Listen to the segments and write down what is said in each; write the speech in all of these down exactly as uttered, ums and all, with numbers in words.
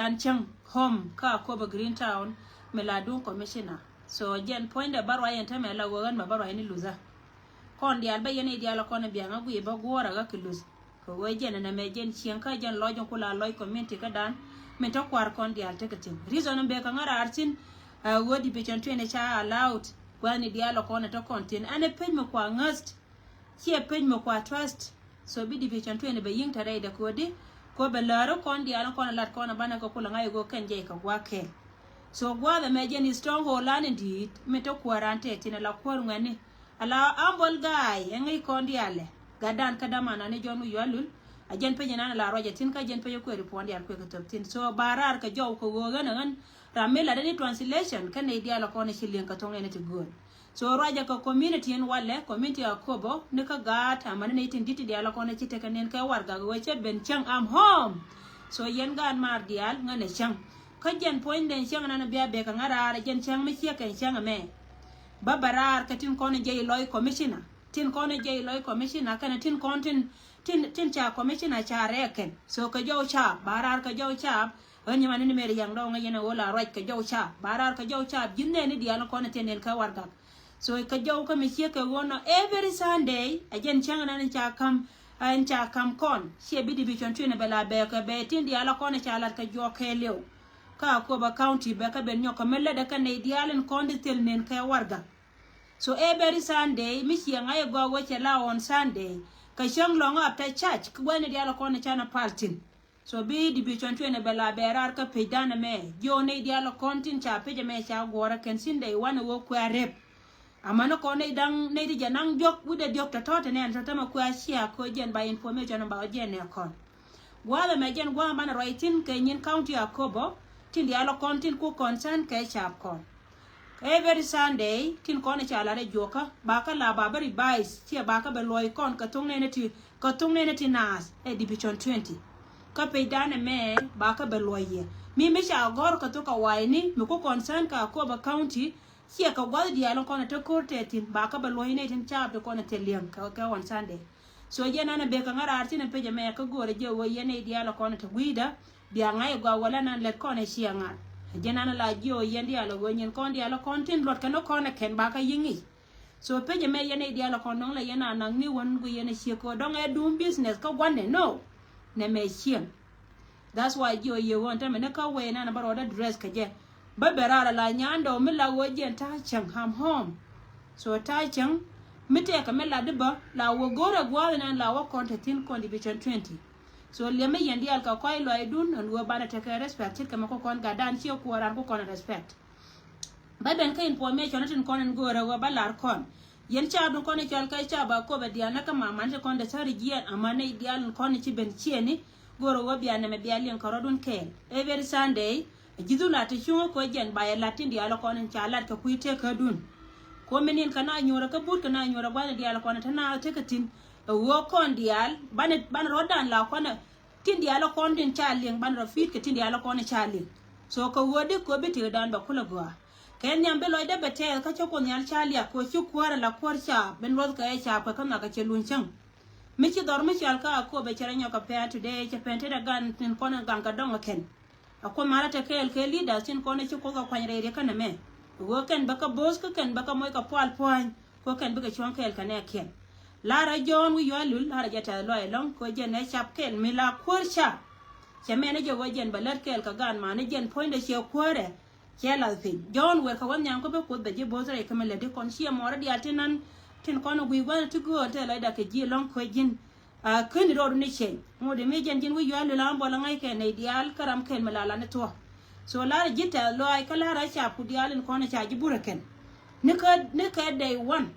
dan cäŋ home kä Akobo Green Town mi la duŋ commissioner. So jɛn puɔ̱nydɛ bä ruac ɛn tämɛ la wä ɣän mɛ bä ruac ni luthä. Kɔn diaal bä yɛn i̱ diaal kɔn biaŋ a guiy bä guɔ̱ɔ̱r a ɣä kɛ luth. Kɛ ɣöö jɛn ɛn ɛmɛ jɛn cieŋ kä jɛn lɔc in ku la lɔc community kä dan min te kua̱r kɔn diaal tekɛ thi̱n. Reason in bek kɛ ŋä raar thi̱n, ɛ ɣöö division twenty ca allowed. Gua̱thni diaal kɔn ɛ te kɔn thi̱n ɛn ɛ pec mi kua ŋäth. Ciɛ pec mi kua trust. So bi division twenty bɛ yi̱ŋ te rɛydɛ kodi. Ko bɛ läri kɔn diaal kɔn lat kɔn banɛ kɛ kulɛ ŋa̱c i̱ ɣöö kɛn jɛy kɛ gua̱a̱k kɛɛl. So gua̱a̱th ɛmɛ jɛn i̱ stronghold lan in di̱i̱t mi te kuäär an tɛth thi̱n ala kuäär ŋuɛ̈tni. Ala humble guy ɛ ŋäc kɔn diaalɛ. Gatdan kä däman ani John Wi̱i̱ Yualul. A jɛn pec inan ala ruac ɛ thi̱n kä jɛn pec ɛ kuëëri puɔ̱n diaal kuëë kɛ thöp thi̱n. So ba raar kɛ jɔw kɛ ɣöö ɣän ɛ ɣän. Ram mi lat ɛn i̱ translation kä nɛy diaal kɔn ɛ ci li̱eŋ kɛ thok nɛn ɛ ti gööl. So ruacɛ kɛ community in walɛ, community Akobo, ni kä gaat, amäni nɛy tin di̱t ti diaal kɔn ci tekɛ nen kɛ warɛgak wee cɛ ben cäŋ am home. So yɛn gaat maar diaal ŋän ɛ cäŋ. Kä jɛn puɔ̱nydɛn cäŋ nan bia bek kɛ ŋa̱ raar, jɛn cäŋ mi ciek kɛn cäŋ ɛmɛ. Bä bɛ raar kɛ tin kɔn jɛ ilɔc commissioner. Tin kɔn jɛ ilɔc commissioner kɛnɛ tin kɔn tin, tin, tin ca commissioner ca rɛɛk kɛn. So kɛ jɔw caap, ba raar kɛ jɔw caap, Ɣän nyɛ man ni mɛri yaŋ dɔ̱ŋ yɛn ɛ ɣöö la ruac kɛ jɔw caap. Ba raar kɛ jɔw caap ji̱n nɛɛni diaal kɔn ɛ thiɛn nɛn kɛ warɛgak. So kɛ jɔw kä mi ciek kɛ ɣöö nɔ every Sunday ɛ jɛn cäŋ nan in ca ka̱m, in ca ka̱m kɔn. Ciɛ bi division twenty bɛ la bɛ kɛ bɛ tin diaal kɔn in ca lat kɛ juɔk kɛɛliw. Kä Akobo County bɛ kɛ ben nyɔk kɛ mi lätdɛ kɛ nɛy diaal in kɔn di thil nɛn kɛ warɛgak. So every Sunday mi ciɛ ŋa̱c ɛ gɔaa wecɛ la on Sunday. Kɛ cäŋ lɔ̱ŋ after church kä gua̱thni diaal kɔn in ca na pal thi̱n. So bi division twenty bɛ la bɛ raar kä pecdan ɛmɛ. Jiö nɛy diaal kɔn tin ca pec ɛmɛ ca guɔ̱ɔ̱rä kɛn thi̱n dee wanɛ wä kuɛ rep. Amäni kɔn nɛy da̱ŋ nɛy ti jɛ naŋ diɔ̱k wi̱cdɛ diɔ̱k tɔ̱tɔ̱ te nɛn tɔ̱tɔ̱ mɛ kuɛ cia kä jɛn ba information ba jɛn nɛ kɔn. Gua̱a̱th ɛmɛ jɛn gua̱a̱th banɛ ruac thi̱n kɛ nyin county Akobo tin diaal kɔn tin ku concern kɛ caap kɔn. Every Sunday tin kɔn ca lat ɛ juɔkä ba kä la ba bä revise ciɛ ba kä bɛ luɔ̱c kɔn kɛ thoŋ nɛnɛ ti kɛ thoŋ nɛnɛ ti naath ɛ division twenty. Kä pecdan ɛmɛ ba kä bɛ luɔ̱c yɛ mi mi ca gɔ̱r kɛ thok kɛ wa̱i̱ni mi ku concern kɛ Akobo County. Ciɛ kɛ gua̱th diaal kɔn ɛ te ko̱r tɛ thi̱n ba kä bɛ luɔ̱c nɛy tin caap ti kɔn ɛ thil liɛŋ kɛ, kɛ on Sunday. So jɛn ɛn ɛ bek kɛ ŋa̱ raar thi̱n ɛ pec ɛmɛ kä go̱o̱rɛ jɛ ɣöö yɛn nɛy diaal kɔn ɛ te gui̱i̱dä. Bia ŋa̱c ɛ gɔaa wala nan lɛt kɔn ɛ ciɛ ŋa̱r. Jɛn an la jiö yɛn diaal ɛ ɣöö nyin kɔn diaal ɛ kɔn tin luɔt kɛn ɛ kɔn ɛ kɛn ba kä yi̱ŋ i̱. So pec ɛmɛ yɛn ɛ diaal ɛ kɔn dɔ̱ŋ la yɛn a naŋ ni wän gu yɛn ɛ ciek kɛ ɣöö dɔ̱ŋ ɛ duum business kä gua̱n ɛ no. Nɛ mɛ cieŋ. That's why jiö yɛ ɣöö ɛn tämɛ ni kä wee nan ɛ bä rɔɔdä dress kɛ jɛ. Bä bɛ raar ɛ la nyandɛ ɔ mi la ɣöö jiɛn ta̱a̱ cäŋ am home. So ta̱a̱ cäŋ mi tɛkɛ mi lat di bä la wä go̱rɛ gua̱a̱th nan la wä kɔn te thi̱n kɔn division twenty. So liɛmɛ yɛn diaal kɛ kɔc luaydun ɛn ɣöö banɛ tekɛ respect ce̱tkɛ mɛ kä kɔn gatdan ciɛ kuɔɔran ku kɔn respect. Bä ben kä information tin kɔn ɛn go̱o̱rɛ ɣöö bä lar kɔn. Yɛn caap in kɔn i̱ cɔal kɛ caap Akobo diaal nɛ kä maman ti kɔn dee thäri jiɛɛn amäni diaal in kɔn i̱ ci ben ciëëni. Go̱o̱rɛ ɣöö bia nɛmɛ bia liɛŋ kɛ rɔ̱dun kɛɛl every Sunday. Ɛ ji̱thun la ti cuŋä kɛ ɣöö jɛn ba yɛ lat tin diaal kɔn in ca lat kɛ kui̱ tekädun. Kuɔ̱mɛ nin kɛ na nyuurä kä but kɛ na nyuurä gua̱thni diaal kɔn in te na tekɛ thi̱n. Ɛ ɣöö kɔn diaal banɛ, banɛ rɔ̱dan la kɔn ɛ tin diaal kɔn tin ca liŋ banɛ rɔ fi̱i̱t kɛ tin diaal kɔn ca liŋ. So kɛ ɣöö di kɛ ɣöö bi tëëdan bɛ kulɛ gɔaa. Kɛ nhiam bi lɔcdɛ bɛ tɛɛth kä cä Kuoth Nhial ca liak kɛ ɣöö ci kuäärä la kuäär ca ben luɔth kɛ ɛ ca kuɛ kä nhɔakɛ cɛ luny cäŋ. Mi ci dhɔr mi cɔal kä Akobo cɛ rɔ nyɔk kɛ pɛn today cɛ pɛn tetdɛ gan tin kɔn in gaŋ kɛ dɔŋ ɛ kɛn. A Kuoth Nhial a te kɛɛl kɛ leaders tin kɔn in ci Kuoth kɛ kuany rɛy riɛk kä nɛmɛ. Ɣöö kɛn bɛ kɛ bo̱o̱th kä kɛn bɛ kɛ moc kɛ pual pua̱ny. Kɛ kɛn bikɛ cuɔ̱ŋ kɛɛl kɛ nɛɛkiɛn. La̱rä Jɔ̱ɔ̱n wi̱i̱ Yualul la̱rä jɛ tɛth lɔaac ɛlɔ̱ŋ kɛ jɛn ɛ cap kɛɛl mi la kuäär ca. Cɛ mɛn ɛ jɛ wä jɛn bɛ lät kɛɛl kɛ gan man ni jɛn puɔ̱nydɛ ciɛ kuäärɛ. Cɛ lath piny Jɔ̱ɔ̱n wër kɛ wä nhiam kä bä Kuoth bɛ ji̱ bo̱o̱th rɛy kä mi lätdi kɔn ciɛ mɔɔrä diaal tin nan tin kɔn gui̱i̱ gua̱n ti gööl tɛth lɔcda kɛ ji̱ ɛlɔ̱ŋ kɛ ji̱n. A käni rɔɔdu ni cieŋ ŋot mi jɛn ji̱n wi̱i̱ Yualul la bɔl ŋäc kɛ nɛy diaal kä ram kɛl mi la la ni thuɔ̱k. So la̱rä ji̱ tɛth lɔaac kä la̱rä capku diaal in kɔn ca ji̱ burɛ kɛn. Ni kä, ni kä day one.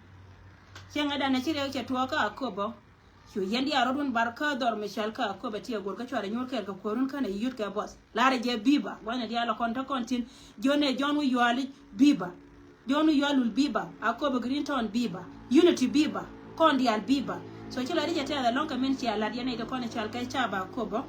Cieŋɛ danɛ ci riɛk cɛ tuɔɔk kä Akobo. Cu yɛn diaal rɔ̱dun bar kä dhɔr mi cɔal kä Akobo ti a guɔ̱r kä cuarɛ nyuur kɛɛl kɛ kuäärun känɛ yut kɛ buɔth. La̱rä jɛ biba gua̱thni diaal kɔn te kɔn tin jiön ɛ Jɔ̱ɔ̱n wi̱i̱ Yualic biba. Jɔ̱ɔ̱n wi̱i̱ Yualul biba, Akobo Green Town biba, Unity biba, kɔn diaal biba. So ci lɔcdä jɛ tɛth ɛlɔ̱ŋ kɛ min cia la̱t yɛn nɛy ti kɔn i̱ cɔal kɛ caap Akobo.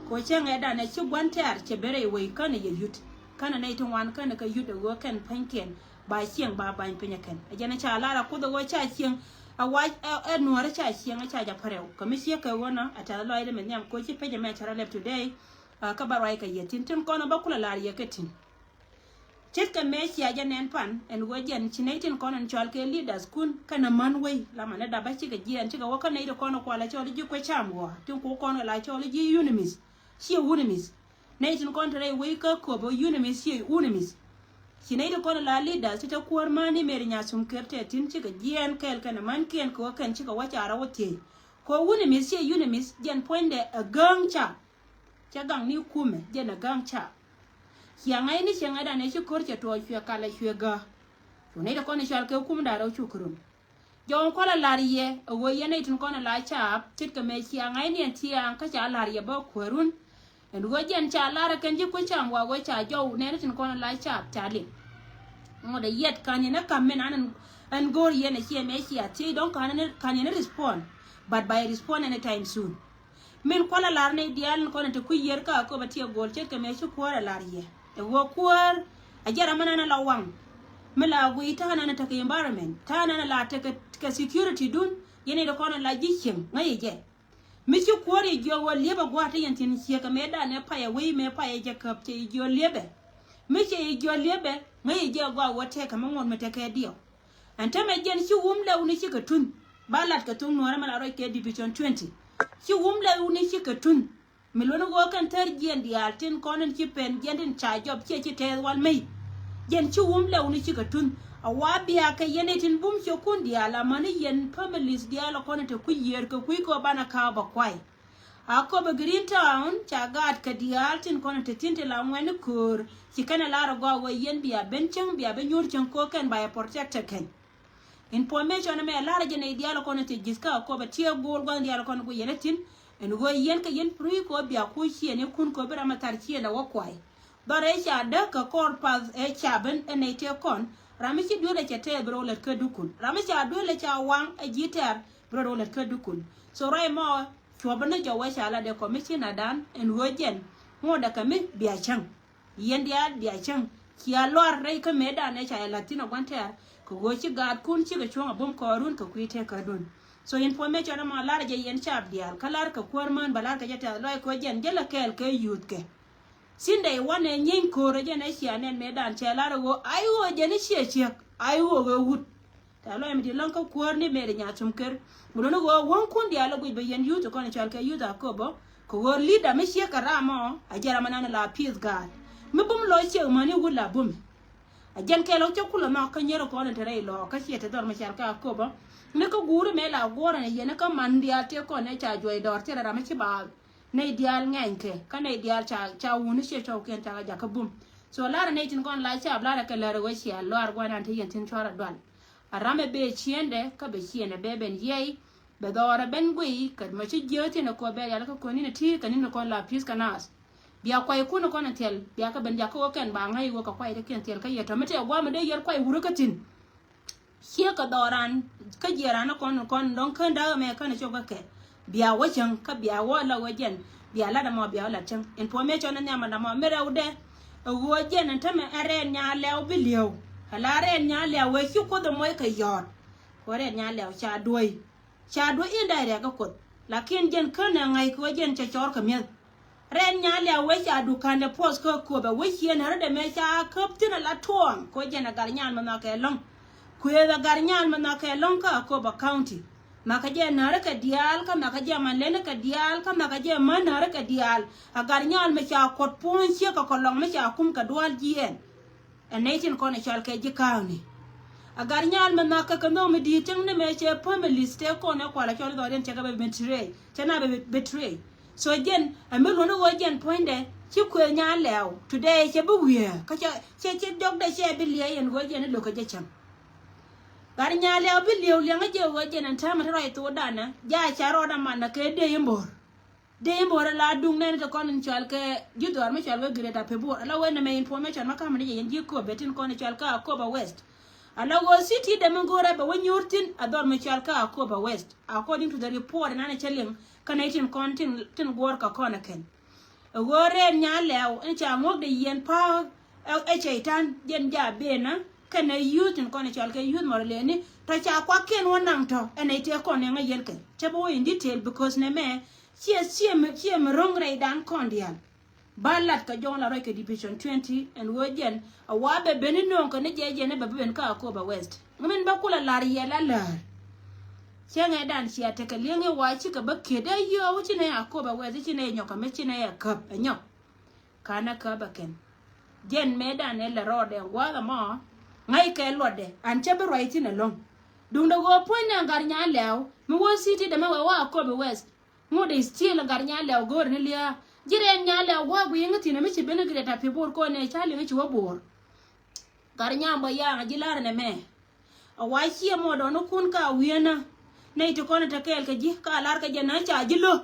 Kɛ ɣöö cäŋɛ danɛ ci gua̱n tɛ̈r cɛ ben rɛy wec känɛ yɛ yut. Känɛ nɛy ti ŋuan känɛ kɛ yut ɛ ɣöö kɛn pua̱nykiɛn ba cieŋ ba ba̱ny piny ɛ kɛn. Ɛ jɛn ɛ ca lar a Kuoth ɛ ɣöö ca cieŋ. Ɛ wac ɛ, ɛ nuäärä ca cieŋ ɛ ca jɛ pärɛw. Kɛ mi ciek kɛ ɣöö nɔ ɛ tɛth lɔcdä mi nhiam kɛ ɣöö ci pec ɛmɛ cɛ rɔ lɛp today. Kä bä ruac kɛ yɛ thi̱n tin kɔn bä kulɛ lar yɛ kɛ thi̱n. Ce̱tkɛ mëë cia jɛ nɛn pan ɛn ɣöö jɛn ci nɛy tin kɔn ɛn cɔal kɛ leaders kun kɛnɛ män wei la manɛ dap bä cikɛ jiɛɛn cikɛ wä kä nɛy ti kɔn kualɛ cɔl ji̱ kuec cam ɣɔaa tin ku kɔn kɛ la cɔl ji̱ UNMISS. Ciɛ UNMISS. Nɛy tin kɔn te rɛy wei kä Akobo UNMISS ciɛ UNMISS. Ci nɛy ti kɔn la leaders ti te kuäär män ni Mary Nyathum Ker te thi̱n cikɛ jiɛɛn kɛɛl kɛnɛ mänkiɛn kɛ wä kɛn cikɛ wä ca rɔ wä thiec. Kɛ ɣöö UNMISS ciɛ UNMISS jɛn puɔ̱nydɛ ɛ gääŋ ca. Cɛ gaŋ ni kumɛ jɛn ɛ gääŋ ca. Cia ŋa̱cni ciɛ ŋa̱cdan ɛ ci ko̱r cɛ tuɔɔk cuɛ kalɛ cuɛ gääk. Cu nɛy ti kɔn i̱ cɔal kɛ kumdan rɛw cuk rum. Jɔw kualɛ lar yɛ ɛ ɣöö yɛn nɛy tin kɔn ɛ la caap ce̱tkɛ mëë cia ŋa̱cni ɛn thia̱a̱ŋ kä ca lar yɛ bä kuäärun. Ɛn ɣöö jɛn ca lar ɛ kɛn ji̱ kuec cam wa ɣöö ca jɔw nɛɛni tin kɔn ɛ la caap ca liŋ. Ŋot ɛ yɛt ka̱n yɛn ɛ ka̱m min an ɛn go̱o̱r yɛn ɛ ciɛ mëë cia thiec dɔ̱ŋ ka̱n yɛn ɛ respond. But by respond any time soon. Min kualɛ lar nɛy diaal in kɔn in te kui̱ yiër kä Akobo tiɛ go̱o̱l ce̱tkɛ mëë ci kuäär ɛ lar yɛ. Ɛ ɣöö kuäär a jɛn ram mi nan a la waŋ. Mi la guiy ta̱a̱ nan a tekɛ environment ta̱a̱ nan a la tekɛ kɛ security dun. Yɛn in kɔn in la ji̱ cieŋ ŋäc yɛ jɛ. Mi ci kuäär yɛ jiök ɣöö liepɛ gua̱a̱th ti yɛn thi̱n ciekɛ mëëdan ɛ payɛ wei mëë payɛ jɛ käp cɛ yɛ jiök liepɛ. Mi cɛ yɛ jiök liepɛ ŋäc yɛ jɛ gɔaa ɣöö tekɛ mi ŋot mi tekɛ diɛw. Ɛn tämɛ jɛn ci wum lɛw ni cikɛ tunh. Ba lat kɛ thok nuɔ̱ɔ̱rä mi la ruac kɛ division twenty. Ci wum lɛw ni cikɛ tunh. Mi luɔ̱ni ɣöö kɛn thär jiɛn diaal tin kɔn in ci pɛn jiɛn tin ca jɔp ciɛ ci tɛɛth wal mey. Jɛn ci wum lɛw ni cikɛ tunh. A wa biakä yɛn i̱ tin bum ciökun diaal amäni yɛn families diaal a kɔn in te kui̱ yiër kɛ kui̱ kɛ banɛ ka̱a̱k bɛ kuay. Akobo Green Town ca gaat kɛ diaal tin kɔn te thi̱n ti la ŋuɛ̈ni köör. Ci kɛn ɛ lar ɛ gɔaa ɣöö yɛn bia ben cäŋ bia ben nyuur cäŋ kɛ ɣöö kɛn ba yɛ protect ɛ kɛn. Information ɛmɛ ɛ lar ɛ jɛ nɛy diaal ɛ kɔn te ji̱th kä Akobo tiee go̱o̱l gua̱n diaal ɛ kɔn guic yɛn ɛ thi̱n. Ɛn ɣöö yɛn kɛ yɛn free kɛ ɣöö bia ku ciɛɛn ikun kɛ ɣöö bi ram ɛ thar ciɛɛn ɛ wä kuay. Dhɔr ëë ca däk kɛ kɔr path ëë ca ben ɛ nɛy tëë kɔn. Ram mi ci duel ɛ cɛ tɛɛr bi rɔ lät kä dukun. Ram mi ca duel ɛ ca waŋ ɛ ji̱ tɛɛr bi rɔ lät kä dukun. So right mɔ cuɔpä ni jɔwä ca la dee commissioner dan ɛn ɣöö jɛn ŋot dee kɛ mi bia cäŋ. Yɛn diaal bia cäŋ cia luar rɛy kä mëëdan ɛ ca yɛ la̱th thi̱n ɛ gua̱n tɛɛr kɛ ɣöö ci gaatkun cikɛ cuɔ̱ŋ ɛ bum kɔɔrun kɛ kui̱ tëkädun. So information ɛmɔ lar jɛ yɛn caap diaal kä lar kɛ kuäär mään bä lar kɛ jɛ tɛth lɔc kɛ ɣöö jɛn jälɛ kɛɛl kɛ youth kɛ. Sinday wanɛ nyieeny ko̱o̱rä jɛn ɛ cia nɛn mëëdan cɛ lar ɛ ɣöö ay ɣöö jɛn i̱ ciɛ ciek ay ɣöö ɣöö wut. Tɛ̈th lɔc mi ti läŋ kä kuäär ni Mary Nyathum Ker. Mi luɔ̱ni ɣöö wäŋkun diaal ɛ guic bɛ yɛn youth kɔn cɔal kɛ youth Akobo kɛ ɣöö leader mi ciek kɛ ram ɔ a jɛ ram ɛ nan la peace guard. Mi bum lɔ ciek mäni wut la bumi. A jɛn kɛl ɔ cä kulɛ nhɔk kä nyier kɔn in te rɛy lɔɔk kä ciɛ te dhɔr mi cɔal kɛ Akobo. Ni kä guuri mëë la guɔ̱rɛ ni yɛn kä man diaal tëë kɔn ɛ ca juɔc dɔɔr thilɛ ram mi ci ba nɛy diaal ŋɛ̈ny kɛ kä nɛy diaal ca ca wuni ciɛ cɔwkiɛn ca kɛ jakä bum. So larɛ nɛy tin kɔn la caap larɛ kɛ lär ɛ ɣöö cia luaar gua̱nan te yɛn thi̱n cuarɛ dual. A ram ɛ bee ciëndɛ kä bɛ ciëndɛ bee ben yiɛy. Bɛ dhɔɔrɛ ben guiy kɛ mɛ ci jiääk thi̱n ɛ kuɔ bɛ rial kä kuäär ni̱n ɛ ti̱i̱ kɛ ni̱n kɔn la pi̱th kɛ naath. Bia kuay kun kɔn ɛ thiɛl bia kɛ ben jakä wä kɛn ba ŋäc wä kɛ kuay te kiɛn thiɛl kä yɛ tɔ̱ mi tëë gua̱a̱m ɛ dee yɛr kuay wurä kä thi̱n. Ciek kɛ dhɔran kä jiɛran ni kɔn kɔn dɔ̱ŋ kän da̱k ɛmɛ kän cop kä kɛ. Bia wä cäŋ kä bia wä la wä jɛn bia lat ɛmɔ bia wä lat cäŋ. Information ni nhiam ɛn ɛmɔ mi rɛwdɛ. Ɛ ɣöö jɛn ɛn tämɛ ɛn rɛɛn nya lɛw bi li̱ew. Ɛ la rɛɛn nya lɛw wee ci kuoth ɛmɔ kɛ yɔ̱ɔ̱t. Kɛ rɛɛn nya lɛw ca duɔ̱i. Ca duɔ̱i indirect kä kuoth. Lakin jɛn kän ɛ ŋa̱c kɛ ɣöö jɛn cɛ cɔɔr kɛ mi̱eth. Rɛn nya liaw wec ca duka̱n de puɔth kä Akobo wec ciëën ɛ rɔ̱dɛ mëë ca käp thi̱n ala tuɔɔŋ kɛ wec jɛn ɛ gat nyal mi nhɔakɛ ɛlɔ̱ŋ. Kuëëth ɛ gat nyal mi nhɔakɛ ɛlɔ̱ŋ kä Akobo County. Nhɔakɛ jɛ nääri kɛ diaal kä nhɔakɛ jɛ man leni kɛ diaal kä nhɔakɛ jɛ män nääri kɛ diaal. Ɛ gat nyal mi ca kuɔt puɔ̱ny ciek kɛ kɔlɔŋ mi ca kum kɛ dua̱a̱l jiɛɛn. Ɛ nɛy tin kɔn ɛ cɔal kɛ ji̱ ka̱a̱kni. A gat nyal mi nhɔakä kɛ nhök mi di̱i̱t cäŋ ni mëë cɛ families tëë kɔn ɛ kual ɛ cɔl i̱ dhɔriɛn cɛ kɛ bɛ betray cɛ na bɛ betray. So jɛn ɛ mi luɔ̱n i̱ ɣöö jɛn puɔ̱nydɛ ci kuëë nya lɛw today cɛ bi wiee kä cɛ cɛ cɛ jɔkdɛ cɛ bi liɛɛc yɛn ɣöö jɛn i̱ lo̱kä jɛ cäŋ. Gat nya lɛw bi liɛw liɛŋä jɛ ɣöö jɛn ɛn täämɛ ti ruac thokdanä jaa ca rɔɔdä manä kɛ dee i̱ mbo̱r. Dee i̱ mbo̱r ɛ la duŋ nɛn kɛ kɔn in cɔal kɛ ji̱ dhɔr mi cɔal kɛ Greater Pibor. Ala wen nɛmɛ information ma ka̱m ni jɛ yɛn ji̱ Akobo tin kɔn in cɔal kɛ Akobo West. Ala ɣöö city dee mi go̱o̱rɛ bɛ wä nyuur thi̱n a dhɔr mi cɔal kɛ Akobo West. According to the report in an cɛ liŋ kä nɛy tin kɔn tin tin guɔ̱ɔ̱r kɛ kɔn ɛ kɛn. Ɛ ɣöö rɛɛn nya lɛw in ca ŋuɔ̱k dee yɛn pa̱a̱k ɛ cɛy-tan jɛn ja benä kɛnɛ youth in kɔn in cɔal kɛ youth mɔr lëëni tɔ ca kuakiɛn wä naŋ tɔ ɛn nɛy tëë kɔn in ŋäc yɛn kɛ cä bä wä in detail because nɛmɛ ciɛ ciɛ mi ciɛ mi ro̱ŋ rɛydan kɔn diaal. Ba lat kɛ jɔŋ la rɔc kɛ Division twenty ɛn ɣöö jɛn a wa bɛ ben ni nööŋ kɛ ni jɛ jɛn ni bɛ ben kä Akoba West. Ŋä min bä kulɛ lar yɛl a lär. Cäŋɛ dan cia tekɛ li̱eŋ i̱ wa cikɛ bä kiet dee yio̱o̱k ci nɛ Akoba West ci nɛ nyɔk kɛ mi ci nɛ ɛ käp ɛ nyɔk. Kanɛ käp ɛ kɛn. Jɛn mëë dan ɛ lɛ rɔɔdɛ gua̱a̱th ɛmɔ. Ŋa̱c kɛ luɔtdɛ an cä bi ruac thi̱n ɛlɔ̱ŋ. Duundɛ ɣöö puɔ̱nydɛ gat nyan lɛ̈ɛ̈u mi wä city dämɛ wɛ wa Akoba West. Ŋut i̱ still gat nyan lɛ̈ɛ̈u go̱o̱r ni lia̱a̱. Ji̱ rɛn nyan lɛ̈ɛ̈u gua̱a̱k wi̱i̱ ŋä thi̱n mi ci ben ni gret a pi̱ bo̱o̱r kɔn ɛ ca liŋ ci wä bo̱o̱r. Gat nyan bä ya̱a̱ŋ ji̱ la̱r nɛmɛ. A wa ciɛ mɔ dɔn ni kun ka wi̱i̱nä. Nɛy ti kɔn te kɛɛl kɛ ji̱ ka la̱r kɛ jɛ na ca ji̱ lo̱.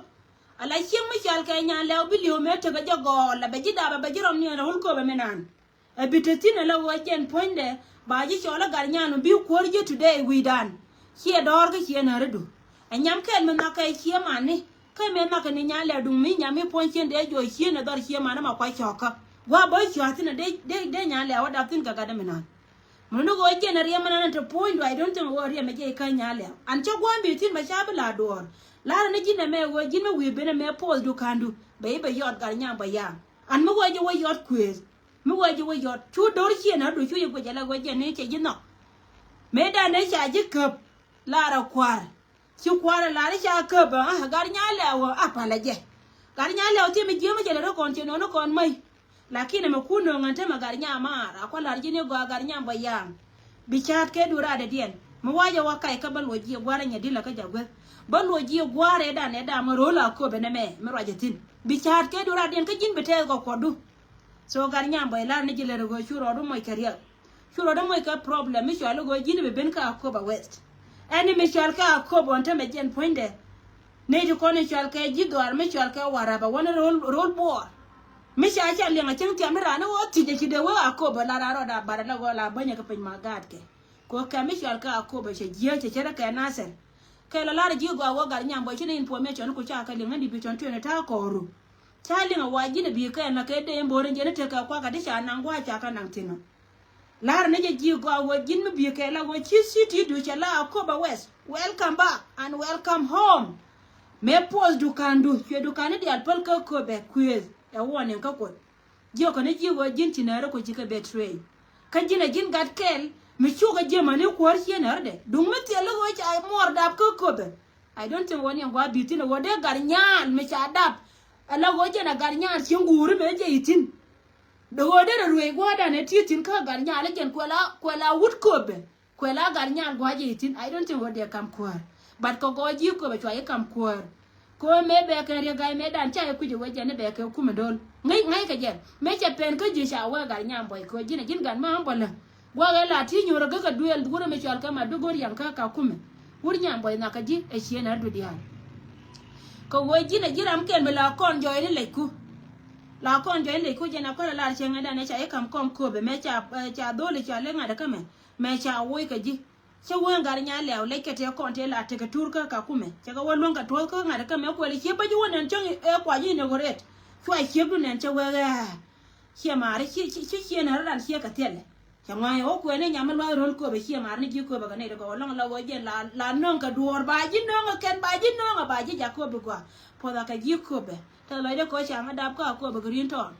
A la cieŋ mi cɔal kɛ nyan lɛ̈ɛ̈u bi li̱w mëë tekɛ jɛ gɔɔl a bɛ ji̱ dap a bɛ ji̱ rɔm ni ɛn a wul köpɛ mi naan. Ɛ bi te thi̱n ɛ la ɣöö jɛn puɔ̱nydɛ ba ji̱ cɔl ɛ gat nyan bi kuäär ji̱ today wi̱i̱dan. Ciɛ dɔ̱ɔ̱r kä ciɛ nääridu. Ɛ nyam kɛl mi nhɔakɛ cië mani kä mëë nhɔakɛ ni nyan lɛ̈ɛ̈u duŋ mi nyam mi puɔ̱ny cien dee juɔc cien ɛ dhɔr cië mani ma kuac cɔɔkä. Gua̱a̱ bä cua̱th thi̱n ɛ dee dee dee nyan lɛ̈ɛ̈u ɛ dap thi̱n kɛ gat ɛ mi naan. Mun ni ɣöö jɛn ɛ riɛm ɛnɛn te puɔ̱nydu, I don't think ɣöö riɛm ɛ jɛ ikä nyan lɛ̈ɛ̈u. An cä gua̱a̱m bi thi̱n bɛ ca bi la duɔ̱ɔ̱r. La̱rä ni ji̱n ɛmɛ ɣöö ji̱n mi wi̱i̱ ben ɛmɛ pothdu ka̱ndu bɛ i̱ bɛ yɔt gat nyan bɛ ya̱a̱ŋ. An mi ɣöö jɛ wä yɔt kuëëth. Mi wee ji̱ wee yɔt cu do̱r ciënä du cu yɛ guic ala wee jɛ ni cɛ ji̱ nhɔk. Mëë dan dee ca ji̱ käp. Lar a kua̱r ci kua̱r a lar ca käp a gat nyan lɛ̈ɛ̈u a palä jɛ. Gat nyan lɛ̈ɛ̈u thiɛ mi ji̱ mi cɛ lɛ rɔ kɔn cɛ nɔni kɔn mäc. Lakin ɛmɛ kun nööŋ ɛn te mɛ gat nyan maar a kua̱r lar ji̱ ni gɔaa gat nyan bä ya̱a̱ŋ. Bi ca̱a̱t kɛ du raadɛ diɛn mi wa̱cɛ wä kac kä bä luɔc jiɛ gua̱r a nyɛ dilä kä jɛ gueth. Bä luɔc jiɛ gua̱r ɛ dan ɛ dan mɛ ro̱o̱l a köp ɛn ɛmɛ mi ruacɛ thi̱n. Bi ca̱a̱t kɛ du raadɛ diɛn kä ji̱n bi tɛɛth kɔ kuɔtdu. So gat nyan bä ilar ni ji̱ lɛ rɛ ɣöö cu rɔɔdu moc kɛ riɛk. Cu rɔɔdu moc kɛ problem mi cɔal i̱ ɣöö ji̱n bi ben kä Akoba West. Ɛn ni mi cɔal kɛ Akoba ɣän tämɛ jɛn puɔ̱nydɛ. Nɛy ti kɔn i̱ cɔal kɛ ji̱ dhɔaar mi cɔal kɛ Warap a wän ro̱l ro̱l buɔɔr. Mi ca ca liɛŋ a cieŋ thiam ni raan ni ɣöö thiec a ci dee wee Akoba la raan rɔɔd a bar ala ɣöö la bänyɛ kɛ piny ma gaatkɛ. Kɛ ɣöö kɛ mi cɔal kɛ Akoba cɛ jiääk cɛ cärä kɛ Nasir. Kɛ la lar ji̱ gɔaa wä gat nyan bä ci ni information ku ca kɛ liŋ ni division twenty ta̱a̱ kɔɔru. Ca liŋ a wa ji̱n a bi̱i̱ kɛn la kɛ dee in bo̱o̱r in jɛn i̱ tekɛ kuak a ti ca naŋ gua̱a̱c ca kɛ naŋ thi̱n ɔ. La̱r ni jɛ ji̱ gɔaa wä ji̱n mi bi̱i̱ kɛn la wä ci city du cɛ la Akoba West. Welcome back and welcome home. Mëë pothdu ka̱ndu cuɛ du ka̱n ni diaal päl kä Akoba kuëëth ɛ warning kä Kuoth. Jiökä ni ji̱ ɣöö ji̱n ci nääri ku ji̱ kɛ betray. Kä ji̱n a ji̱n gat kɛl mi cukɛ ji̱ mäni kuäär cië nääri dɛ. Duŋ mi thil i̱ ɣöö ca muɔɔr dap kä Akoba. I don't think ɣöö ni ɛn gua̱a̱th bi̱i̱ thi̱n ɣöö dee gat nyaal mi ca dap. Ala ɣöö jɛn a gat nyaal cieŋ guuri mëë jɛ i̱ thi̱n. Dee ɣöö dee rɛ ruëëc gua̱a̱dan ɛ ti thi̱n kä gat nyaal i̱ jɛn kuɛl a kuɛl a wut Akoba. Kuɛl a gat nyaal gua̱a̱c i̱ thi̱n. I don't think ɣöö dee kam kuäär. But kɛ gɔɔ ji̱ Akoba cua i̱ kam kuäär. Kɛ ɣöö mëë bɛ kɛ riek ga̱a̱c mëë dan ca i̱ kui̱c i̱ wee jɛn i̱ bɛ kɛ kumɛ do̱l. Ŋäc ŋäc kɛ jɛn mëë cɛ pɛn kä ji̱ ca wee gat nyaal buɔy kɛ ɣöö ji̱n ɛ ji̱n gat ma buɔlä. Gua̱a̱k ɛ la ti nyuur ɛ gäk ɛ duëël wurɛ mi cɔal kɛ ma duk go̱r yaŋ kä Kakuma. Wur nyaal buɔy nhak kä ji̱ ɛ cieen ɛ du diaal. Kɛ ɣöö ji̱n ɛ ji̱ ram kɛn mi la kɔn jɔɔy ni lɛcku. La kɔn jɔɔy ni lɛcku jɛn a kɔn ɛ lar cieŋ ɛ dan ɛ ca i̱ kam kɔm Akoba mëë ca ca dho̱l i̱ ca lek ŋa̱t ɛ kä mɛ. Mɛ ca woc kɛ ji̱. Cä wee gat nyaal lɛ̈ɛ̈u lec kɛ tëë kɔn tëë la tekɛ tuur kä Kakuma. Cɛ kɛ wee luäŋ kɛ tuɔɔk kä ŋa̱t kä mɛ kuɛl ciep bä ji̱ wä nɛn cäŋ ɛ kua ji̱ inauguration. Cua ciep du nɛn cɛ wee ɣɛɛ. Ciɛ maari ci ci ci ciɛ nɛn rɔ dan ciɛ kɛ thiɛlɛ. Cɛ ŋua̱a̱c ɛ wä kuɛn ni nyam mi luath ro̱l Akoba ciɛ maari ni ji̱ Akoba kɛ nɛy ti kɛ wä lɔŋ la wee jiɛn la la nöŋ kɛ duɔɔr ba ji̱ nöŋ ɛ kɛn ba ji̱ nöŋ ɛ ba ji̱ jak Akoba gɔaa. Puɔth a kɛ ji̱ Akoba. Tɛth lɔcdɛ kɛ ɣöö ca ŋä dap kä Akoba Green Town.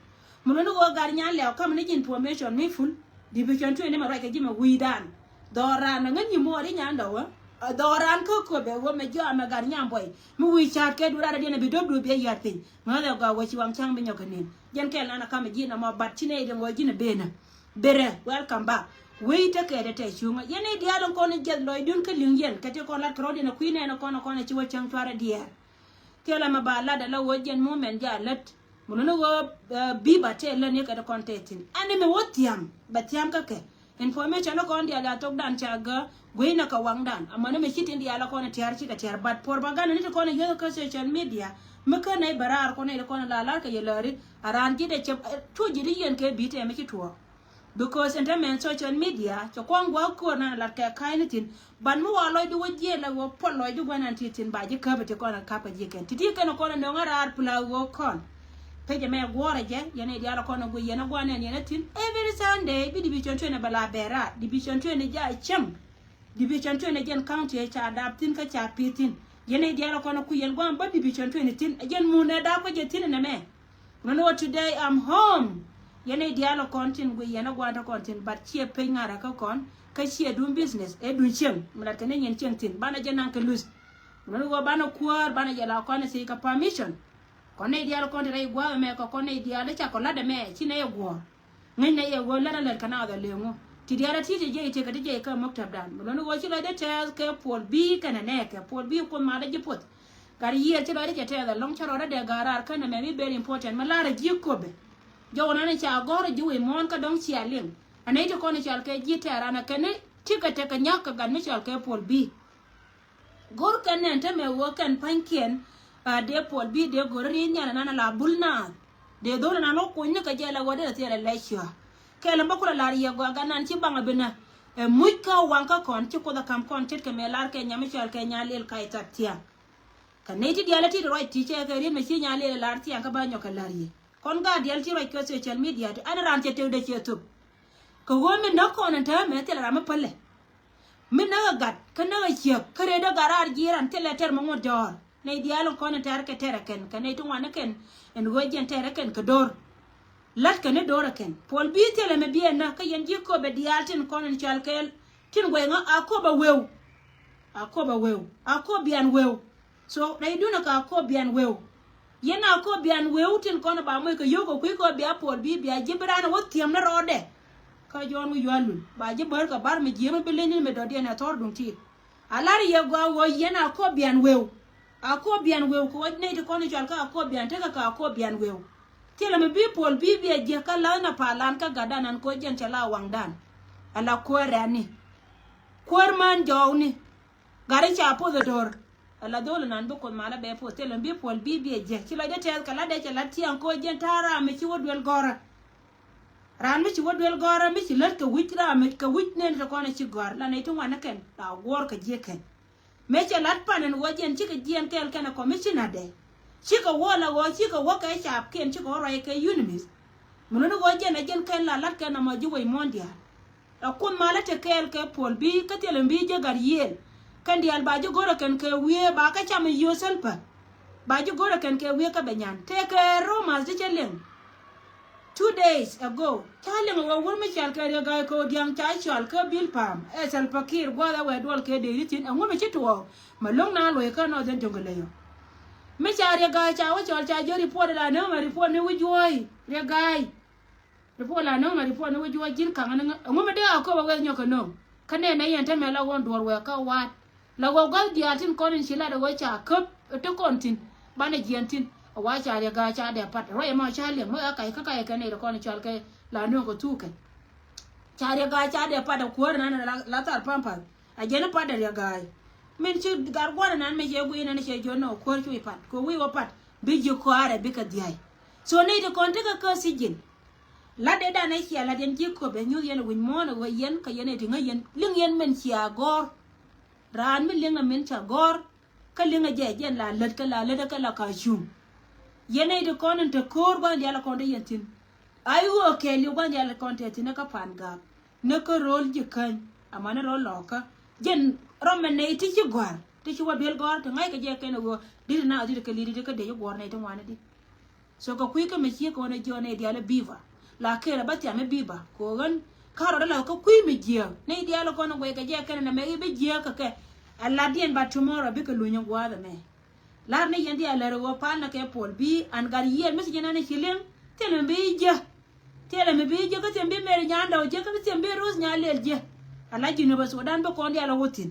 Mi luni ɣöö gat nyaal lɛ̈ɛ̈u ka̱m ni ji̱n information mi full. Division twenty mɛ ruac kɛ ji̱ mɛ wi̱i̱dan. Dhɔran mɛ ŋän nyi muɔɔr i̱ nyan dɔwä. Dhɔran kä Akoba ɣöö mɛ jɔam mɛ gat nyaal buɔy. Mi wi̱i̱ ca̱a̱t kɛ duun rat adiɛn ɛ bi dop duun bi ɛ yäär piny. Ŋäth ɛ gɔaa wä ci waŋ ca̱ŋ bi nyɔk kɛ nin. Jɛn kɛl nan ɛ ka̱m ɛ ji̱n ɛmɔ bat ci nɛy diɛn ɣöö ji̱n ɛ benä. Berɛ, welcome back. Wec tekɛ dee tɛ cuŋä. Yɛn i̱ diaal in kɔn in jiɛth lɔcdun kä li̱ŋ yɛn kɛ ti kɔn lat kɛ rɔ̱diɛn ɛ kui̱ nɛn ɛ kɔn ɛ kɔn ɛ ci wä cäŋ cuarɛ diɛɛr. Thilɛ mɛ ba lat ala ɣöö jɛn moment ja lät. Mun ni ɣöö bi ba tɛɛ lät ni kɛ ti kɔn tɛɛ thi̱n. Ɛn ni mi wä thiam bɛ thiam kä kɛ. Information ni kɔn diaal ya thokdan ca gä gui̱nɛ kɛ waŋdan. Amäni mi ci tin diaal a kɔn tiaar cikɛ tiaar, but propaganda ni ti kɔn yuäth kä social media. Mi kä nɛy bɛ raar kɔn ni ti kɔn la lar kɛ yɛ lääri. A raan ji̱ dee cɛ cu ji̱ di yɛn kɛ bi tɛɛ mi ci tuɔɔk. Because ɛn te mɛn social media cɛ kɔn gua̱a̱k ko̱r nan lat kɛ ka̱a̱cni thi̱n. Ban mi wa lɔcdu wä jiɛɛl la wä puɔl lɔcdu gua̱n nan ti thi̱n ba ji̱ käp ti kɔn a kap kɛ ji̱ kɛn ti ti kɛn kɔn a nöŋ a raar pla wä kɔn. Pecɛ mɛ guɔ̱ɔ̱rɛ jɛ yɛn i̱ diaal kɔn a guiy yɛn a gua̱n nɛn yɛn a thi̱n every Sunday bi division twenty bɛ la bɛr raar division twenty ja cäŋ. Division twenty jɛn county ca dap thi̱n kä ca pi̱i̱ thi̱n. Yɛn i̱ diaal kɔn a kui̱ yɛn gua̱n bä division twenty thi̱n a jɛn mun ɛ dap kä jɛ thi̱n nɛ mɛ. Mɛn wä today I'm home. Yɛn i̱ diaal kɔn tin guiy yɛn a guan tɔ kɔn tin, but ciɛ pec ŋa̱rä kä kɔn kä ciɛ duŋ business ɛ duŋ cieŋ mi lat kɛ ni nyin cieŋ tin banɛ jɛ naŋ kɛ luth. Mɛn wä banɛ kuäär banɛ jɛ la kɔn i̱ thiec kɛ permission. Kɔn ni diaal kɔn ti rɛy gua̱a̱th ɛmɛ kɛ kɔn ni diaal i̱ ca kɔ lat ɛmɛ ci nɛ yɛ guɔ̱ɔ̱r. Ŋäcnɛ yɛ ɣöö lät a lät kɛ naath a leŋu. Ti diaal a ti̱i̱ ti jiɛc ti kɛ ti jiɛc kä muktabdan. Mi luɔ̱ni ɣöö ci lɔcdä tɛɛth kɛ Puɔl Bi kɛnɛ nɛɛkɛ. Puɔl Bi Kuoth malä ji̱ puɔth. Gat yiëër ci lɔcdä cɛ tɛɛth ɛlɔ̱ŋ cä rɔɔdä dee ga̱a̱r raar kä nɛmɛ mi very important mi la̱rä ji̱ Köpɛ. Jɔwä nan ca gɔ̱r ji̱ wi̱i̱ muɔ̱ɔ̱n kä dɔ̱ŋ cia liŋ. A nɛy ti kɔn i̱ cɔal kɛ ji̱ tɛɛr an a kɛn i̱ ti kɛ tekɛ nyak kɛ gat mi cɔal kɛ Puɔl Bi. Go̱r kɛn nɛn te mɛ wee kɛn pa̱nykiɛn. A dee Puɔl Bi dee go̱r ri nhial nan a la bul naath. Dee dho̱l nan wä kunyni kɛ jɛ la wä dee thiɛl a lɛc cua. Kɛl in bä kulɛ lar yɛ gɔaa gan nan ci baŋ a binä. Ɛ muc kä waŋ kä kɔn ci Kuoth a ka̱m kɔn ce̱tkɛ mɛ lar kɛ nyam mi cɔal kɛ Nyalil Kac That Thiaŋ. Kɛ nɛy ti diaal a ti ruac ti cɛ kɛ riet mɛ ci Nyalil lar thiaŋ kä ba nyɔk kɛ lar yɛ. Kɔn gaat diaal ti ruac kɛ social media ti ɛn raan cɛ tekdɛ cɛ thop. Kɛ ɣöö mi näk kɔn in täämɛ thilɛ ram mi pälɛ. Mi näk ɛ gat kä näk ɛ ciek kä rëëdä gat raar ji̱ ran thilɛ tɛr mi ŋuɔ̱t jɔ̱ɔ̱r. Nɛy diaal in kɔn in tɛr kɛ tɛr ɛ kɛn kɛ nɛy ti ŋuan ɛ kɛn in ɣöö jiɛn tɛr ɛ kɛn kɛ do̱r. La̱t kɛ ni do̱r ɛ kɛn. Puɔl Bi thilɛ mi biɛn nä kä yɛn ji̱ Köpɛ diaal tin kɔn in cɔal kɛɛl tin guɛy ŋä a Köpɛ wëw. A Köpɛ wëw. A Köpɛ bian wëw. So rɛydun ɛ ka Akobian wëw. Yɛn Akobian wëw tin kɔn ba moc kɛ yio̱w kɛ kui̱ kɛ bia Puɔl Bi bia ji̱ bi raan wä thiäm ni rɔɔdɛ. Kä Jɔ̱ɔ̱n wi̱i̱ yual lul ba ji̱ bär kɛ bar mi ji̱ mi bi leny ni mi dɔ̱diɛn ɛ thɔr duŋ ti. A lar yɛ gɔaa wä yɛn Akobian wëw. Akobian wëw kɛ wä nɛy ti kɔn i̱ cɔal kä Akobian tekɛ kɛ Akobian wëw. Thilɛ mi bi Puɔl Bi bia jiäk kä la̱th na palan kä gatdan an koc jɛn cɛ la waŋdan. Ala kuäär rɛ̈ni. Kuäär män jɔɔkni. Gari ca poth ɛ do̱r. Ala dhol nan bi Kuoth malä bɛ poth thilɛ bi Puɔl Bi biɛ jiɛ. Ci lɔcdä tɛth kɛ latdɛ cɛ lat tiaŋ koc jɛn ta̱a̱ ram mi ci wä duel gɔrä. Ran mi ci wä duel gɔrä mi ci lät kɛ wi̱c ram mi kɛ wi̱c nen te kɔn ci gɔr la nɛy ti ŋuan ni kɛn la guɔr kɛ jiɛ kɛn. Mëë cɛ lat pan ɛn ɣöö jɛn cikɛ jiɛn kɛɛl kɛn ɛ commissioner dɛ. Cikɛ wä la ɣöö cikɛ wä kɛ capkiɛn cikɛ wä ruac kɛ UNMISS. Mun ni ɣöö jɛn ɛ jɛn kɛn la lat kɛn ɛmɔ ji̱ wec muɔ̱ɔ̱n diaal. Ɛ Kuoth malä te kɛɛl kɛ Puɔl Bi kä thilɛ mi bi ji̱ gat yiëël. Kɛn diaal ba ji̱ go̱rɛ kɛn kɛ wiee ba kä cam i̱ yio̱o̱ Salva. Ba ji̱ go̱rɛ kɛn kɛ wiee kä bɛ nyan. Tëëkɛ rumors ti cɛ liŋ. Two days ago ca liŋ ɛ wä wur mi cɔal kɛ Riek Gai Kodiaŋ ca cɔal kä Bilpam. Ɛ Salva Kiir gua̱a̱th ɛ wɛ duɔl kɛ dee ri thi̱n ɛŋu mi ci tuɔɔk. Mɛ lo̱ŋ na lo̱c kä Northern Jonglei ɔ. Mi ca Riek Gai ca wä cɔl ca jiö report la nööŋ ɛ report ni wi̱c juɔ̱ɔ̱c Riek Gai. Report la nööŋ ɛ report ni wi̱c juɔ̱ɔ̱c ji̱n kaŋ ni ŋä ɛŋu mi dee a köp ɛ weth nyɔk kɛ nööŋ. Kä nɛn nɛ yɛn te mɛ la ɣɔn duɔ̱ɔ̱r wɛ kä wa̱a̱t. La ɣöö gua̱th diaal tin kɔn in ci lat ɛ ɣöö ca käp ɛ te kɔn thi̱n banɛ jiɛɛn thi̱n. Ɛ wa ca Riek Gai ca dee pat ruac ɛmɔ ca liɛm mi ɣä kac kä kac ɛ kɛn nɛy ti kɔn in cɔal kɛ la nööŋ kɛ thuk kɛn. Ca Riek Gai ca dee pat ɛ kuäär ɛnan la, la thar pampal. A jɛn i̱ pat ɛ Riek Gai. Min ci gar gua̱n ɛnan mi cɛ guiy ɛnan cɛ jiɔn nɔ kuäär cu i̱ pat kɛ wi̱i̱ wä pat bi ji̱ kɔaarɛ bikɛ dhia̱a̱c. So nɛy ti kɔn tekɛ kä thi̱ji̱n. Lat dee dan ɛ cia lat yɛn ji̱ köp ɛ nyuth yɛn ɛ wi̱c muɔ̱ɔ̱n ɛ ɣöö yɛn kä yɛn ɛ ti ŋäc yɛn liŋ yɛn min cia gɔ̱r. Raan mi liŋ ɛ min ca gɔ̱r. Kä liŋ ɛ jɛ jɛn la lät kä la lät kä la ka cuŋ. Yɛn ɛ ti kɔn in te ko̱o̱r gua̱n diaal ɛ kɔn te yɛn thi̱n. Ay ɣöö kɛɛliw gua̱n diaal ɛ kɔn te thi̱n kä pan gak. Ni kä ro̱l ji̱ käny amäni ro̱l lɔɔkä. Jɛn rɔm ɛ nɛy ti ci gɔ̱a̱r ti ci wä duel gɔ̱a̱r ti ŋa̱ckɛ jɛ kɛn ɛ ɣöö di̱t na di̱t kɛ li̱t di̱t kä dec i̱ guɔ̱r nɛy ti ŋuani di̱t. So kɛ kui̱ kä mi ciek kɛ ɣän ɛ jiɔn ɛ diaal ɛ bi̱i̱ ba la kɛɛl ɛ bä thiam ɛ bi̱i̱ ba kɛ ɣän. Ka rɔɔdɛ la kä kui̱ mi jiääk ni diaal ɛ kɔn ɛ guɛc kɛ jɛ kɛn ɛ nɛ mɛ i̱ bi jiääk kɛ kɛ. Ɛ latdiɛn ba tomorrow bikɛ luny ɛ gua̱a̱th ɛmɛ. Lar ni yɛn diaal lär ɛ ɣöö pal nɛ kɛ Puɔl Bi an gat yiëël mi ci jɛn ɛn ɛ ci liŋ. Thilɛ mi bi jiääk. Thilɛ mi bi jiääk kä thilɛ mi bi Mary Nyandɔw jiääk kä thilɛ mi bi Ruth Nyalel jiääk. Ala Jinub Sudan bi kɔn diaal ɛ wä thi̱n.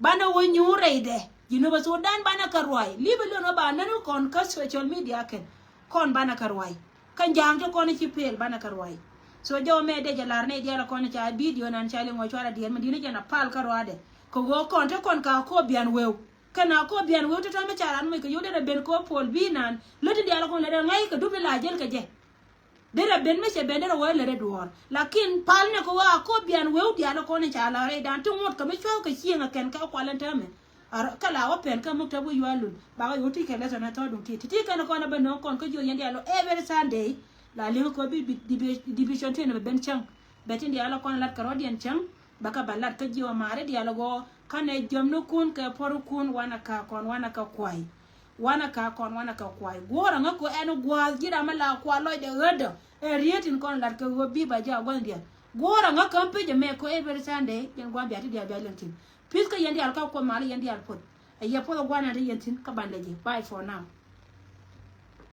Banɛ wä nyuur rɛydɛ. Jinub Sudan banɛ kɛ ruac. Li̱p ilon wä ba nän kɔn kä social media kɛn. Kɔn banɛ kɛ ruac. Kä ja̱a̱ŋ ti kɔn ci pel banɛ kɛ ruac. So jɔw mɛ dee jɛ lar nɛy diaal kɔn ca video nan ca liŋ wä cuarɛ diɛɛr mi di̱t ni jɛn a pal kä ruaadɛ. Kɛ ɣöö kɔn te kɔn ka Akobian wëw. Kɛn Akobian wëw te tɔ̱ mi ca ran moc kɛ yio̱w derɛ ben kɛ wä Puɔl Bi nan. Lät in diaal kɔn lät ɛ ŋa̱c kɛ dup ni la jäl kɛ jɛ. Derɛ ben mi cɛ ben derɛ wä lät ɛ duɔ̱ɔ̱r. Lakin pal ni kɛ wä Akobian wëw diaal kɔn in ca la rɛy dan ti ŋuɔ̱t kɛ mi cua̱th kɛ cieŋ ɛ kɛn kɛ kual in täämɛ. Ar kä la wä pɛn kä muk te wi̱i̱ yual lul. Bakɛ yo̱o̱ ti kɛ lesson ɛ thɔɔduŋ ti. Ti ti kɛn kɔn ɛ ben nööŋ kɔn kä jiö yɛn diaal ɔ every Sunday. La liŋ kɔ bi, bi, division tin bɛ ben cäŋ. Bɛ tin diaal kɔn lat kɛ rɔ̱diɛn cäŋ. Bɛ kä ba lat kä jiö maari diaal gɔɔ. Kä nɛ jiömnikun kɛ puɔrikun wanɛ kä kɔn wanɛ kä kuay. Wanɛ ka kɔn, wanɛ ka kuay. Guɔ̱ɔ̱r aŋä kɛ ɛn gua̱a̱th ji̱ ram mi la kuay lɔcdɛ ɣätdä. Ɛ riet in kɔn lat kɛ ɣöö bi ba jɛ a gua̱n diaal. Guɔ̱ɔ̱r aŋä kä pec ɛmɛ kɛ every Sunday. Yɛn gua̱n bia ti diaal bia liɛŋ thi̱n. Peace kä yɛn diaal kä Kuoth mal yɛn diaal puɔth. Ɛ yɛ puɔth ɛ gua̱n ɛn ti yɛn thi̱n kä bandɛ ji̱. Bye for now.